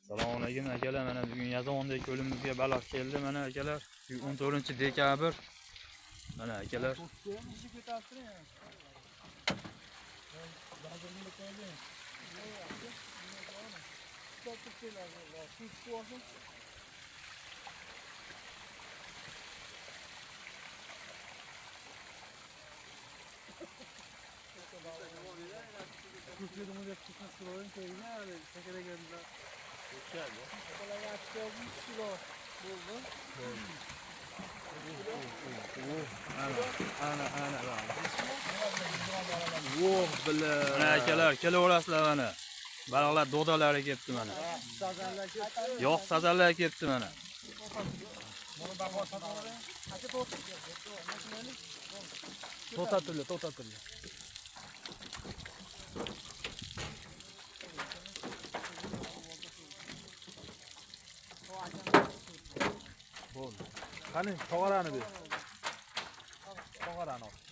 Assalomu alaykum akalar, mana bugun Yazovondagi ko'limizga baliq keldi. Mana akalar, 14 dekabr. Mana akalar. Ana ana ana. Voh bila. Mana akalar, kelaverasizlar mana. Baliqlar dodalari kelibdi mana. Yo'q, sazanlar kelibdi mana. To'xtatildi, to'xtatildi. Bo'ldi. Qani, tog'orani ber. Tog'orani ol.